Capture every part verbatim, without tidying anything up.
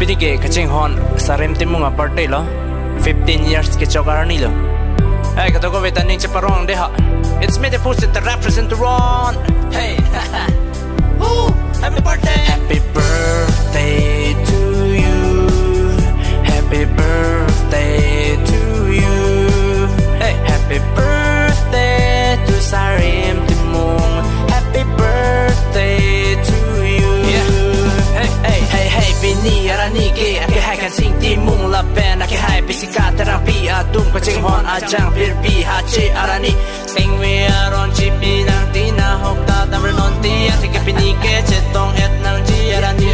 Pini ke kachinghon Sarim Timung a-birthday lo. Fifteen years kechok arni lo. Hey, kadokave ta ning cheparong de ha. It's me, the pussy, the represent to run. Hey. Woo! Happy birthday. Happy birthday to you. Happy birthday to you. Hey, happy birthday to Sarim Timung. Happy birthday to you. Yeah. Hey, hey, hey, hey, pini arni ke akehai Kangsing Timung lapen akehai Pisika Terangpi atum kachinghon ajang pirpi hache arni. Singve aron chipi nangti nahok ta damre nonti, athe ke pini ke chetong-et nangji arni.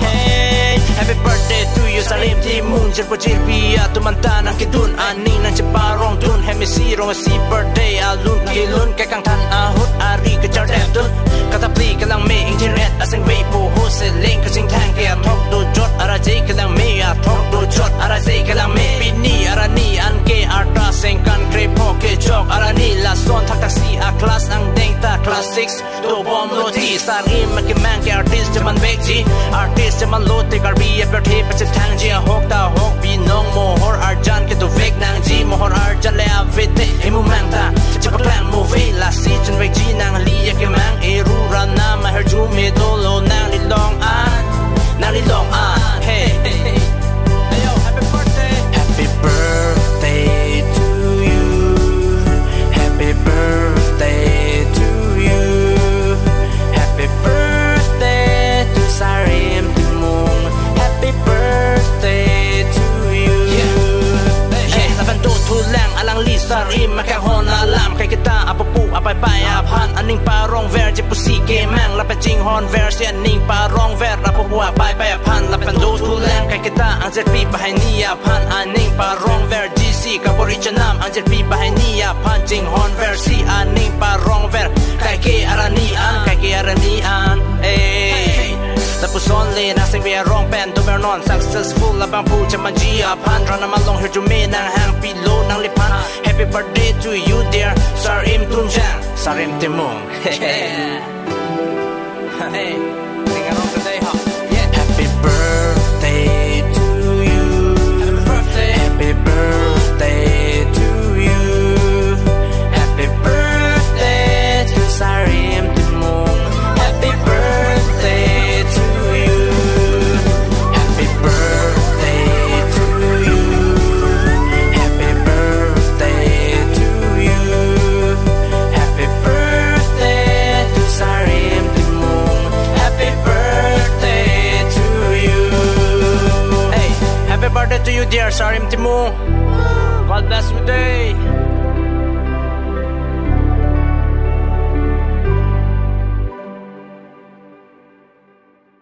Hey, happy birthday to you, Sarim Timung, jirpo jirpi atum anta nangkedun aning nangcheparongdun, hem isi rong isi birthday alun kelun, kekangthan ahut ari kechardet dun. Katapli kelang me ingthir-et asengve po ho seleng kachingthang ke athok dojot, arje kelang me athok dojot, arje kelang me. Pini arni an ke arta sengkan krepho kechok arni, lason thakthak si a-class angdeng ta class six dobom lo ti. Sarim akemang ke artist cheman vekji, artist cheman lote Karbi apirthe pachethangji, ahok ta ahok binong mohor arjan kedovek nangji, mohor arjan le avete imumang ta chepaklang movie, lasi chunvekji nangli akemang, eru rana mahar jume dolo nangli long an, nangli long an. Hey, hey, hey. Ayo, happy birthday. Happy birthday to you. Happy birthday to you. Happy birthday to Sarim Timung. Happy birthday to you. Yeah. Hey, hey, lapen dothulang alangli Sarim akanghon alam, kaiketa apupu apaipai aphan aning parongverji pusi kemang, lapen chinghonversi aning parongver apupu apaipai aphan, lapen dothulang kaiketa angjirpi banghini aphan aning parongverji si kabor-i chenam angjirpi banghini aphan chinghonversi aning parongver kaike arni an, kaike arni an. Eh. Lapuson le nang singve arong pen dovernon successful labang pu chemanji aphan, rana malong hirjume nanghangpilo nangliphan. Happy birthday to you, dear Sarim Timung. Sarim Timung. Hey, sing along today, huh? Yeah. Happy birthday to you. Happy birthday. Happy birthday to you. Happy birthday to Sarim Timung. Happy birthday to you. Happy birthday to you. Happy birthday to you. Happy birthday to Sarim Timung. Happy birthday to you. Hey, happy birthday to you, dear Sarim Timung. God bless you.